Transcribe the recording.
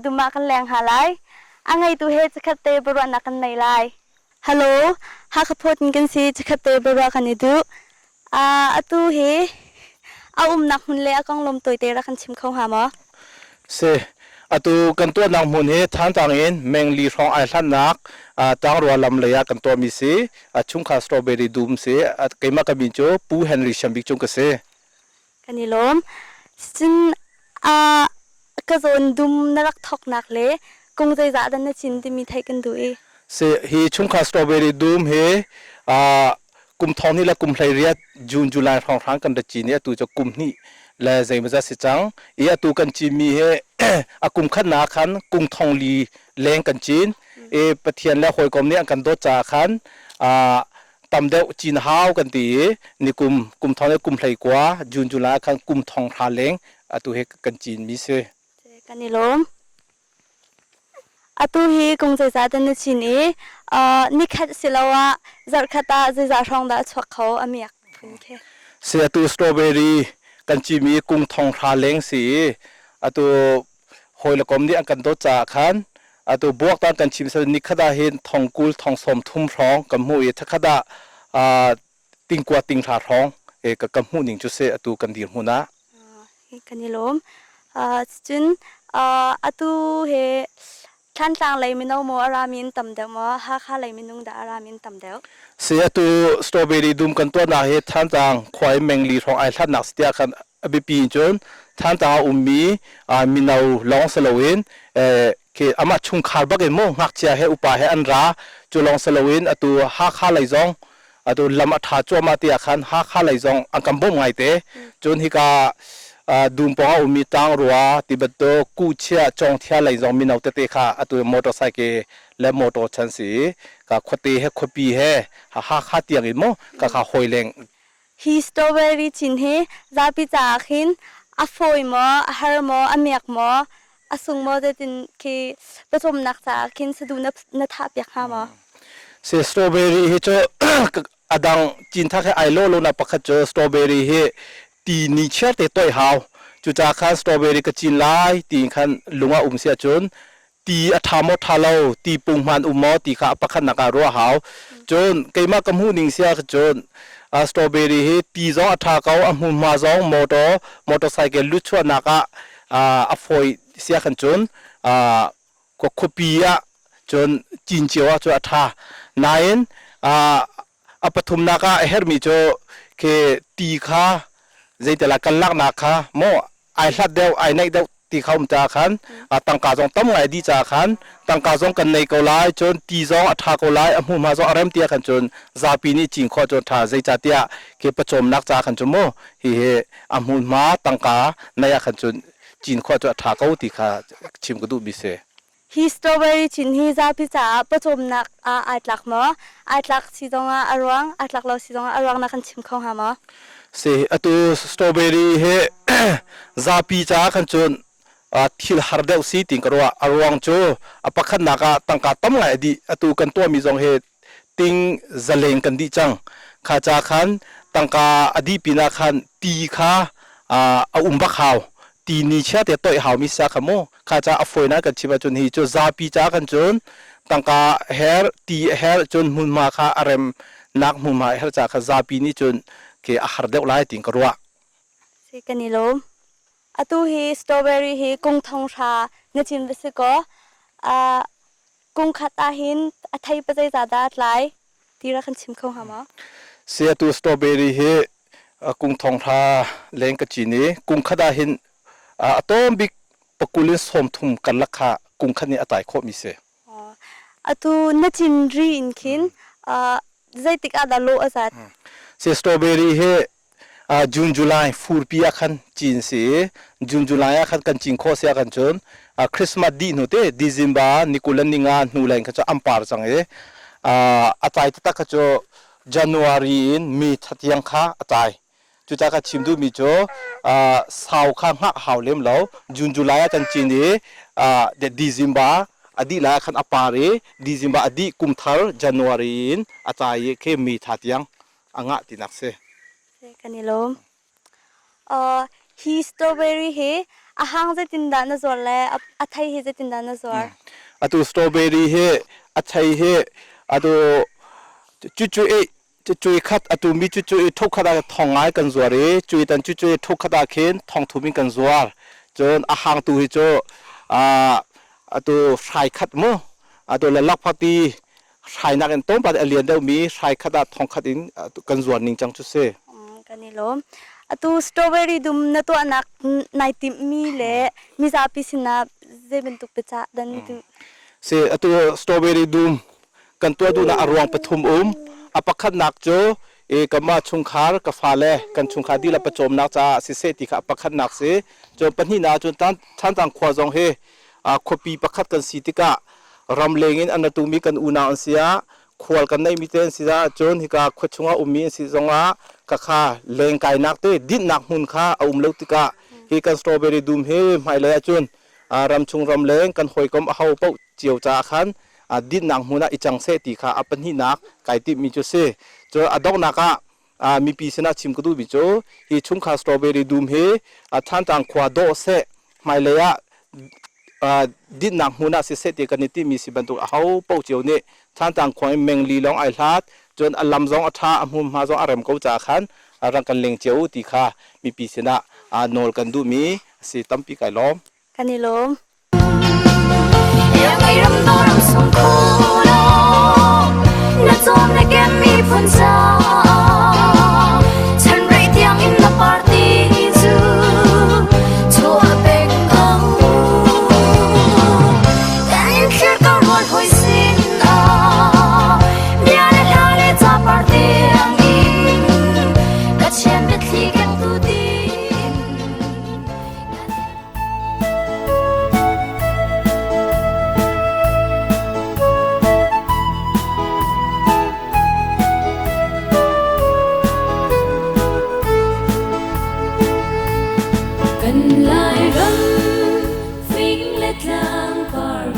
dum ah kan leng hna lai. A ngeitu he chikkhat te biaruahnak kan nei lai. Hello, Hakha Phawt in kan si. Chikkhat te biaruah kan i duh. Atu hi a umnak hmun le a konglam tawite rak kan chim kho hnga maw? Si. Atu kan tuahnak hmun hi Thantlang in Mengli hrawng ai hlannak Tlangrua lam lei ah kan tuahmi si. Chungkhar strawberry dum si. Keimah ka min cu Pu Henry Siambik Cung ka si. Kan i lawm. Cun ka zawn dum na rak thawknak le kung zeizah dah na cin timi theih kan duh i. Si, hi chungkhar strawberry dum hi kum thong hnih le kum 18 June July hrawnghrang kan ra cin i atu cu kum hnih le zeimawzat si cang. I atu kan cinmi hi a kum khatnak khan kung thong li leng kan cin. I Pathian le hawikom nih an kan dawt caah khan tam deuh cin hau kan ti i nikum kum thong le kum 19 June July khan kum thong hra leng atu hi kan cinmi si. Kan i lawm. Atu hi kum zeizah dah na cin i nikhat siloah zarhkhat ah zeizah hrawng dah a chuak kho a miak phun khi? Si atu strawberry kan cimi kung thong hra leng si i atu hawi le kom nih an kan dawt caah khan atu buaktan kan chim sal nikhat ah hin thong 20 thong 30 hrawng kan hmuh i thakhat ah tingkua tinghra hrawng ka ka hmuh ning cu si atu kan dir hmun ah. Kan i lawm. Cun atu he Thantlang lei mino maw a rami in tam deuh maw Hakha lei minung dah a rami in tam deuh? Si atu strawberry dum kan tuahnak hi Thantlang khua i mengli hrawng ai hlatnak si tiah khan a biapi in cun Thantlang a ummi mino lawng si loin khi amah chungkhar bak in mu ngakchia he upa he an ra cu lawng si loin atu Hakha lei zong atu lam a ṭha cuahmah ti ah khan Hakha lei zong an kan bawmh ngaite. Cun hika dum pawng a ummi Tlangrua ti bantuk Kuhchiah Cawngthia lei zong mino tete kha atu motorcycle le motor chan si ka khuate he khuapi he Hakha tiang in mu ka kha hawi leng. Hi strawberry cin hi zapi caah khin a fawi maw, a har maw, a miak maw, a sung maw zeitin khi pawcawmnak caah khin saduh na thah piak hnga maw? Si strawberry hi cu a dang cinthlak he ai lo lo nak pakhat cu strawberry hi ti ni chiar te toih hau. Cucaah khan strawberry ka cin lai ti khan lung ah um si ahcun ti a ṭha maw ṭha lo ti punghman um maw ti kha a pakhatnak ah ruah hau. Cun keimah ka hmuh ning si ahcun strawberry hi ti zong a ṭha ko a hmunhma zong motor motorcycle lut chuahnak ah a fawi si ahkhan cun khuapi ah cun cin cio ah cun a ṭha. Nain a pathumnak ah a herhmi cu khi ti kha zeitel ah kan laknak kha maw ai hlat deuh ai naih deuh ti kha um caah khan tangka zong tam ngai dih caah khan tangka zong kan nei ko lai cun ti zong a ṭha ko lai a hmuhma zong a rem ti ah khan cun zapi nih cin khawh cun ṭha zeicahtiah khi pawcawmnak caah khan cun mu hihi a hmunhma tangka nei ah khan cun cin khawh cu a ṭha ko ti kha chim ka duhmi si. Hi strawberry cin hi zapi caah pawcawmnak ah ai tlak maw? Ai tlak si zongah a ruang, ai tlak lo si zongah a ruang na kan chim kho hnga maw? Si, atu strawberry hi zapi caah khan cun thil har deuh si tiin ka ruah. A ruang cu a pakhatnak ah tangka tam ngai a dih. Atu kan tuahmi zong hi ting zaleng kan dih cang. Kha ca khan tangka a dih pinah khan ti kha a um bak hau. Ti ni chia te toih hau mi sa kha mu. Kha ca a fawinak kan chim ahcun hi cu zapi ca kan cun tangka her ti her cun hmunhma kha a rem nak hmunhma her ca kha zapi nih cun ke a har deuh lai tiin ka ruah. Si kan i lawm. Atu hi strawberry hi kung thong hra na cin va si kaw kung khat ahhin a thei pa zeizah dah a tlai ti rak kan chim kho hnga maw? Si atu strawberry hi kung thong hra leng ka cin i kung khat ahhin a tawm bik pakul in 30 karlak kha kung khat nih a tai khawhmi si. Atu na cin ri in khin zeitik ah dah lawh a zat? Si strawberry hi June July furpi ah khan cin si i June July ah khan kan cin khawh si ahkhan cun Christmas dih hnu te December ni 20 le ni nga hnu leng kha cu an par cang i a tlai taktak kha cu January in May thla tiang kha a tlai. Cucaah ka chim duhmi cu sau kha hngah hau lem lo. June July ah kan cin i December a dih lai ah khan a par i December a dih kum thar January in a tlai i khi May thla tiang a ngah tinak si. Kan i lawm. Hi strawberry hi A hang zeitindah na zuar le a thei hi zeitindah na zuar? Atu strawberry hi a thei hi atu cucu i cui khat atu mi cu cui thuk khat ah thong ngai kan zuar i cui tan cu cui thuk khat ah khin thong thum in kan zuar. Cun a hang tu hi cu atu hrai khat mu atu le lakphakti hrai nak in tlawmpal a lian deuh mi hrai khat ah thong khat in kan zuar ning cang cu si. Kan i lawm. Atu strawberry dum na tuahnak nai timh mi le mizapi sinah zei bantuk biacah dan duh? Si, atu strawberry dum kan tuah duhnak a ruang pathum um. A pakhatnak cu kanmah chungkhar ka fale kan chungkhar dihlak pawcawmnak caah siseh ti kha a pakhatnak si. Cun pahnihnak cun Thantlang khua zong hi khuapi pakhat kan si tikah ramleng in an ra tumi kan unau an si ah, khual kan neihmi te an si ah, cun hika khua chungah ummi an si zongah khakha lengkainak te dinhnak hmun kha a um lo tikah hi kan strawberry dum hi hmailei ahcun ramchung ramleng kan hawikom a ho paoh cio caah khan dinhnak hmun ah i cang seh ti kha a pahnihnak kai timhmi cu si. Cun a donghnak ah mipi sinah chim ka duhmi cu hi chungkhar strawberry dum hi Thantlang khua dawh seh, hmailei ah dinhnak hmun ah siseh ti kan i timi si bantuk a ho paoh cio nih Thantlang khua in mengli lawng ai hlat, cun a lam zong a ṭha, a hmunhma zong a rem ko caah khan rak kan leng cio u ti kha mipi sinah nawl kan duhmi a si. Tampi kai lawm. Kan i lawm. Kan Lairam fing le tlang par.